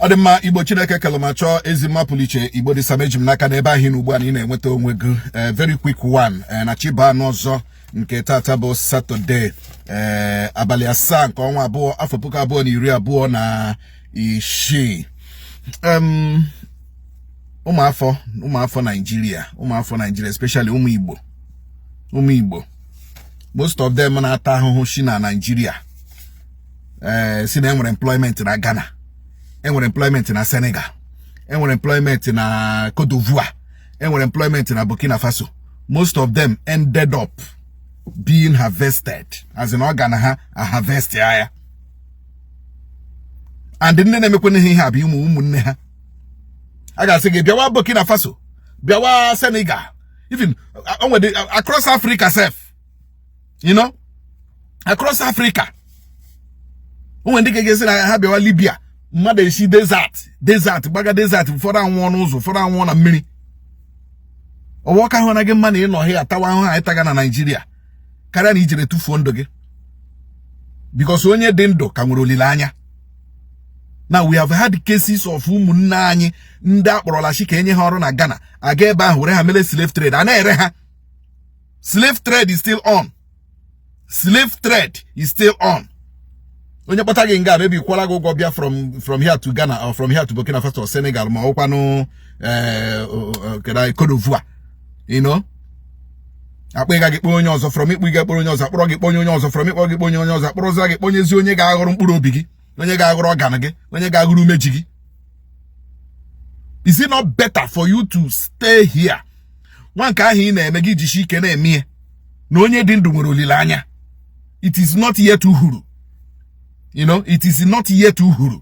Ọ dị mma. Igbo Chineke kele ma chọọ ezi mma pụrụ iche. Igbo dị sam, eji m n'aka n'ebe ahụ ugbu a na ị na-enweta onwe gị. Very quick one na chiba anụ ọzọ nke tata bụ Saturday, abalị 7 nke ọnwa 2, afọ 2026. Ụmụafọ Naijiria, ụmụafọ Naijiria, especially ụmụ Igbo, ụmụ Igbo, most of them na-ata ahụhụ si na Naijiria, si na enwere employment na Ghana, enwere employment na Senegal, enwere employment na Cote d'Ivoire, enwere employment na Burkina Faso. Most of them ended up being harvested, as in organ ha a harvest ya. And ndị na-emekwana ihe a bụ ụmụnne ha. A ga-asị gị bịawa Burkina Faso, bịawa Senegal, even o nwere across Africa sef, across Africa. O nwere ndị ga-esi na ha bịawa Libya. Mmadụ esi desert gbaga desert, ụfọdụ anwụọ n'ụzọ, ụfọdụ anwụọ na mmiri. Ọwa ọka hụ na gị mma na ị nọ atawa ahụhụ anyị taga na Naịjirịa karịa na ijere tụfuo ndụ gị, because onye dị ndụ ka nwere olileanya. Now, we have had cases of ụmụnne anyị ndị akpọrọla chi ka enye ha ọrụ na Ghana, aga ebe ahụ were ha mere slave trade, a na-ere ha. Slave trade is still on. Slave trade is still on. Onye kpọta gị nga maybe kwara gị ụgwọ bịa from here to Ghana or from here to Burkina Faso or Senegal, ma ọkwanụ Cote d'Ivoire, akpọ ịga gị kpọọ onye ọzọ, from ịkpọ ịga kpọrọ onye ọzọ, akpọrọ gị kpọnye onye ọzọ, from ịkpọ gị kpọnye onye ọzọ, akpọrọzia gị kpọnyezi onye ga-aghọrọ mkpụrụ obi gị, onye ga-aghọrọ organ gị, onye ga-aghọrọ umeji gị. Is it not better for you to stay here? Nwa nke ahụ ị na-eme gị jisi ike na-eme ya na onye dị ndụ nwere olileanya. It is not yet uhuru. It is not yet uhuru.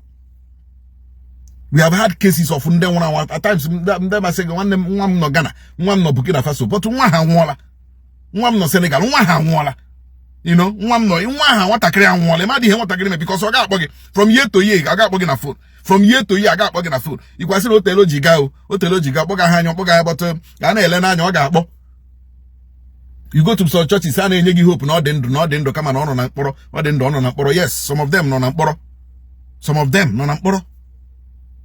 We have had cases of ndị nwụrụ anwụ. At times ndị masị gị, "Nwanne m, nwa m nọ Ghana, nwa m nọ Burkina Faso," but nwa ha anwụọla. "Nwa m nọ Senegal," nwa ha anwụọla. Nwa m nọ, nwa ha nwatakịrị anwụọla. Ịmadị ihe nwatakịrị mee, because ọ ga-akpọ gị from year to year, ọ ga-akpọ gị na phone from year to year, a ga-akpọ gị na phone. Ikwasịrị otele o ji gaa, o otele o ji gaa, kpọga ha anya, ọkpọga ya, but ka a na-ele n'anya, ọ ga-akpọ. You go to some churches, a na-enye gị hope na ọ dị ndụ, na ọ dị ndụ, kama na ọ nọ na mkpọrọ. Ọ dị ndụ, ọ nọ na mkpọrọ. Yes, some of them nọ na mkpọrọ, some of them nọ na mkpọrọ,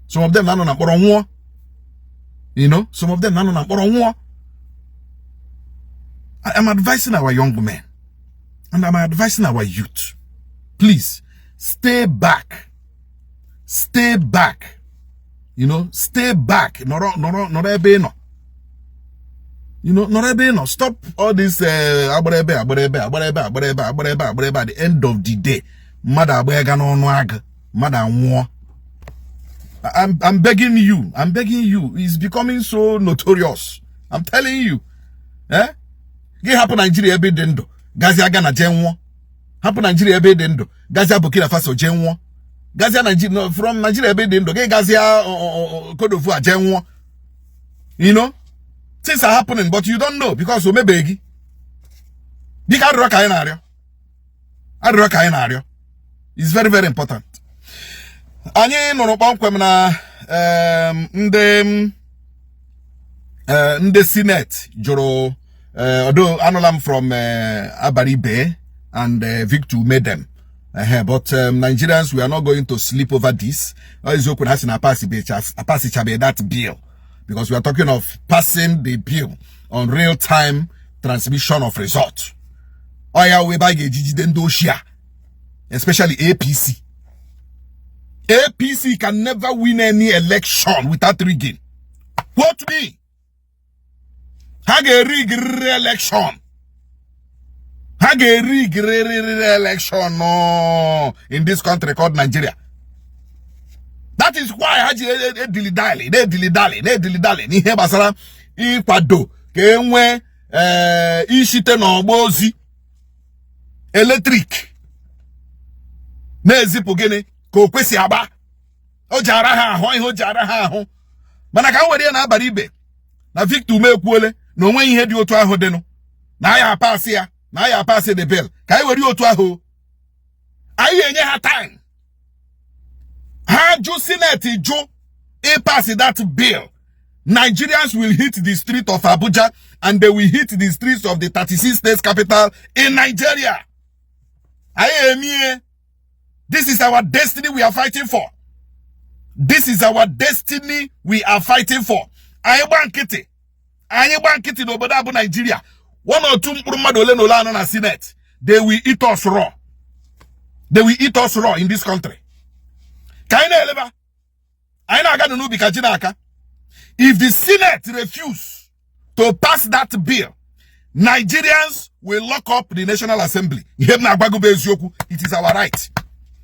some of them na-anọ na mkpọrọ nwụọ. Some of them na-anọ na mkpọrọ nwụọ. I am advising our young men and I'm advising our youth, please stay back, stay back, stay back. Nọrọ, nọrọ, nọrọ ebe ị nọ, nọrọ ebe ị nọ. Stop all this agbara ebe, agbara ebe, agbara ebe, agbara ebe, agbara ebe, agbara ebe. At the end of the day, mmadụ agba ya ga n'ọnụ agụ, mmadụ anwụọ. I'm begging you. I'm begging you. It's becoming so notorious. I'm telling you. Eh? Gị hapụ Nigeria ebe dị ndụ, gazia Ghana jee nwụọ. Hapụ Nigeria ebe dị ndụ, gazia Burkina Faso jee nwụọ. Gazia Nigeria, no, from Nigeria ebe dị ndụ, gị gazia Cote d'Ivoire jee nwụọ. Things are happening, but you don't know because o mebeghị gị. Biko, arịrịọ ka anyị na-arịọ. Arịrịọ ka anyị na-arịọ. It's very, very important. Anyị nụrụ kpọmkwem na ndị Senate jụrụ, although anụla m from Abaribe and Victor Umedem, but Nigerians, we are not going to sleep over this. Eziokwu na ha si na pasichabe that bill, because we are talking of passing the bill on real-time transmission of result. Ọ ya wee ebe a ga-eji jide ndị oshi a, especially APC. APC can never win any election without rigging. Quote me. Ha ga-erigiriri election. Ha ga-erigiriri election, no, in this country called Nigeria. That is why ha ji edili dali, na-edili dali, na-edili dali n'ihe gbasara ịkwado ka e nwee ishite n'ọgba ozi electric na-ezipụ gịnị ka o kwesị agba. O ji ara ha ahụ ihe o ji ara ha ahụ, mana ka m were ya na Abaribe na Victor Ume ekwuole na onweghị ihe dị otu ahụ dịnụ, na aya apasị ya, na aya apasị the bill. Ka anyị were ya otu ahụ, anyị ga-enye ha time. Ha jụ, Senate jụ ịpass that bill, Nigerians will hit the street of Abuja and they will hit the streets of the 36 states capital in Nigeria. Anyị emie. This is our destiny we are fighting for. This is our destiny we are fighting for. Anyị gba nkịtị, anyị gba nkịtị n'obodo a bụ Nigeria, one or two mkpụrụ mmadụ ole na ole anọ na Senate, they will eat us raw. They will eat us raw in this country. Ka anyị na-eleba, anyị na-aga n'ubi ka ji n'aka. If the Senate refuse to pass that bill, Nigerians will lock up the National Assembly. Ihe m na-agwa gị bụ eziokwu. It is our right.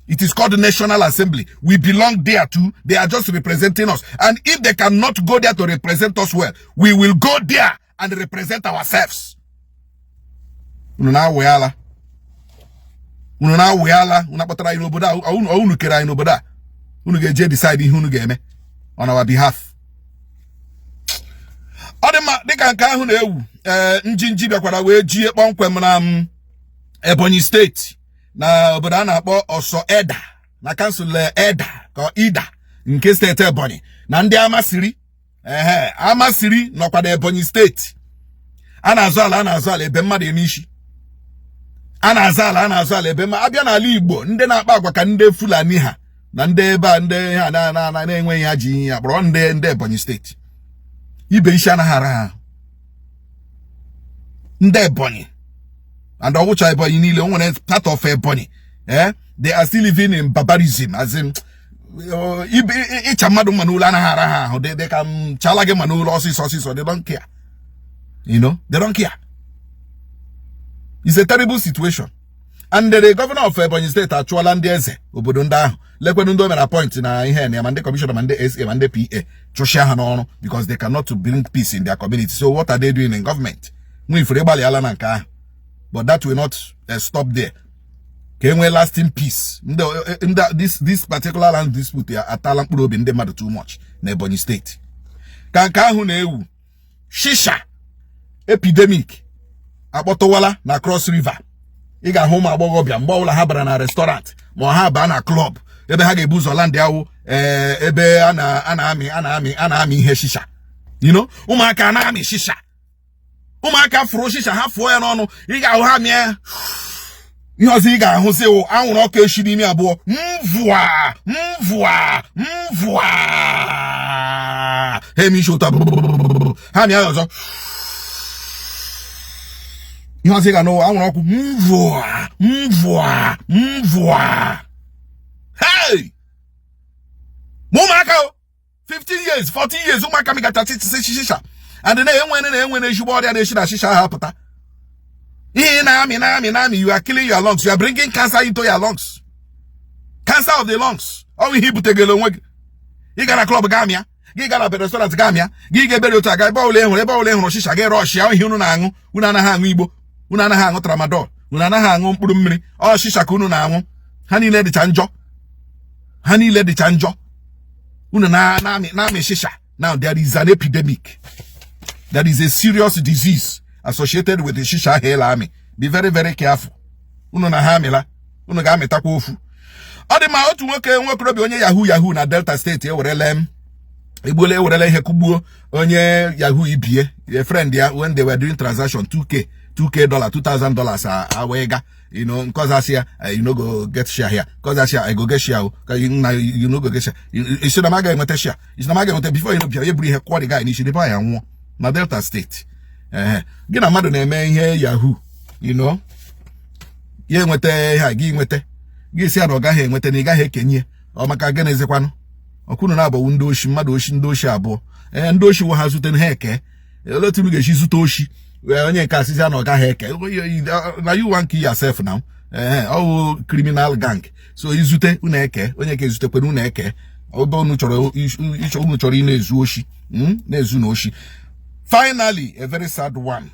It is called the National Assembly. We belong there too. They are just representing us. And if they cannot go there to represent us well, we will go there and represent ourselves. Unu na-awụ ala. Unu na-awụ ala. Unu akpọtara anyị n'obodo a. Unu kere anyị n'obodo a. Unu ga-eje decide ihe unu ga-eme on our behalf. Ọ dị mma. Dịka nke ahụ na-ewu, ee, njinji bịakwara wee jie kpọmkwem na Ebonyi Steeti, na obodo a na-akpọ Ọsọ Eda, na council Eda ka Ida nke steeti Ebonyi, na ndị Amasiri. Ehe, Amasiri nọkwa na Ebonyi Steeti. A na-azụ ala, a na-azụ ala ebe mmadụ eme isi. A na-azụ ala, a na-azụ ala ebe ma abịa n'ala Igbo, ndị na-akpa agwa ka ndị Fulani ha na ndị ebe a, ndị ha na na na-enweghị ha ji ihe akpọrọ ndị Ebonyi Steeti. Ibe isi anaghị ara ha, ndị Ebonyi. And ọwụcha Ebonyi niile, o nwere part of Ebonyi, they are still living in barbarism, as in ịcha mmadụ mma n'ụlọ anaghị ara ha ahụ. Dị ka m chala gị mma n'ụlọ ọsịsọ ọsịsọ. They don't care. They don't care. It's a terrible situation. And the governor of Ebonyi State achụọla ndị eze obodo ndị ahụ. Lekwenụ ndị o mere appoint na ihe na ya, ma ndị kọmishọna, ma ndị SA, ma ndị PA, chụshịa ha n'ọrụ because they cannot bring peace in their community. So what are they doing in government? Nwifuru ịgbalịala na nke ahụ, but that will not stop there. Ka e nwee lasting peace. Ndị this particular land dispute ya atala mkpụrụ obi ndị mmadụ too much na Ebonyi Steeti. Ka nke ahụ na-ewu, shisha epidemic akpọtụwala na Cross River. Ị ga-ahụ ụmụ agbọghọbịa, mgbe ọbụla ha bara na restaurant ma ha baa na club, ebe ha ga-ebu ụzọ land awụ ebe a na-amị a na-amị ihe shisha. Ụmụaka na-amị shisha. Ụmụaka fụrụ shisha, ha fụọ ya n'ọnụ. Ị ga-ahụ ha mịa ihe ọzọ, ị ga-ahụzi anwụrụ ọkụ eshi n'ime abụọ, mvụa mvụa mvụa. Ha eme isi ụtọ, ha mịa ya ọzọ. Ihe ọzọ ị ga n'ụwa, anwụrụ ọkụ, mvụa mvụa mvụa. Hey, ma ụmụaka o 15 years, 14 years, ụmụaka mịgacha shisha. And na-enwe ezigbo ọrịa na-esi na shisha ahụ apụta. Ihe ị na-amị, na-amị, na-amị, you are killing your lungs. You are bringing cancer into your lungs, cancer of the lungs. Ọ bụ ihe ibutegele onwe gị. Ị gara club gaa mịa, gị gara restaurant gaa mịa, gị ga-ebere otu aga. Ebe ọbụla ị hụrụ, ebe ọbụla ị hụrụ shisha, gị rush ya. Ihe unu na-aṅụ, unu anaghị aṅụ igbo, unu anaghị aṅụ tramadol, unu anaghị aṅụ mkpụrụ mmiri, ọ shisha ka unu na-aṅụ. Ha niile dịcha njọ, ha niile dịcha njọ. Unu na-amị shisha. Now there is an epidemic. There is a serious disease associated with the shisha ahụ amị. Be very, very careful. Unu na ha amịla, unu ga-amịtakwa ofu. Ọ dị mma. Otu nwoke, nwokorobịa onye yahoo yahoo na Delta Steeti, ewerela m egbuola, ewerela ihe kụgbuo onye yahoo ibie, a friend ya, when they were doing transaction 2K 2K dollar, $2000. A wee ga nke ọzọ asị ya, "You no go get share here." Nke ọzọ asị ya, "I go get share o." Ka na "You no go get share." Isi na m agaghị enweta share, isi na m agaghị enweta. Before you know, bịara eburu ihe kụọ the guy n'isi, debe ya nwụọ na Delta Steeti. Ehe, gị na mmadụ na-eme ihe yahoo, ya enweta ihe a, gị nweta, gị si ya na ọ gaghị enweta, na ị gaghị ekenye. Ọ maka gịnịzikwanụ? Ọkwunu na-abọwu ndị oshi mmadụ, oshi, ndị oshi abụọ. Ee, ndị oshi wụ ha zute ha eke. Olee otu unu ga-esi zute oshi, onye nke asịzi ya na ọ gaghị eke? Na you wan kill yourself now. Ee, ọ wụ criminal gang. So izute unu eke, onye ka ezutekwere unu eke. Ebe unu chọrọ ịchọ, unu chọrọ ị na-ezu oshi, na-ezu na oshi. Finally, a very sad one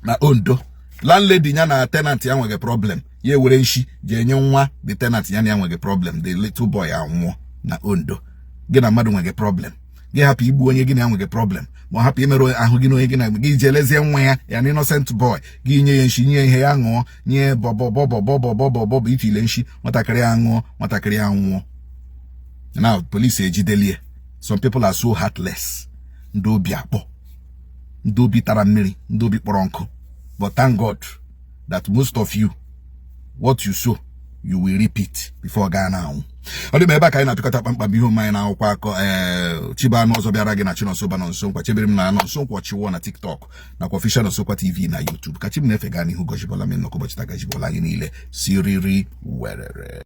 na Ondo. Landlady ya na tenant ya nweghị problem. Ya ewere nshi jee nye nwa the tenant ya na ya nweghị problem. The little boy anwụọ na Ondo. Gị na mmadụ nweghị problem, gị hapụ igbu onye gị na ya nweghị problem, ma ọ hapụ imerụ ahụ gị na onye gị na gị jee lezie nwa ya, ya na innocent boy, gị nye ya nshi, nye ihe ya ṅụọ, nye bọbọbọbọbọbọbọbọ itile nshi, nwatakịrị ya ṅụọ, nwatakịrị ya nwụọ. Now police ejidelie. Some people are so heartless. Ndị obi akpọ, ndị obi tara mmiri, ndị obi kpọrọ nkụ. But thank God that most of you, what you sow You will repeat before gaa na anwụ. Ọ dị m ebe a ka anyị na-apịkọta kpamkpam ihe omume anyị na akwụkwọ akọ ee Chibanụ ọzọ bịara gị na Chinonso Nonso Nkwa chebere m na Nonso Nkwa Chiwo na TikTok nakwa official Nonso Nkwa TV na YouTube. Ka chi m na-efe gaa n'ihu gọzibola m nnọkọ ụbọchị taa, gazibola anyị niile siriri werere.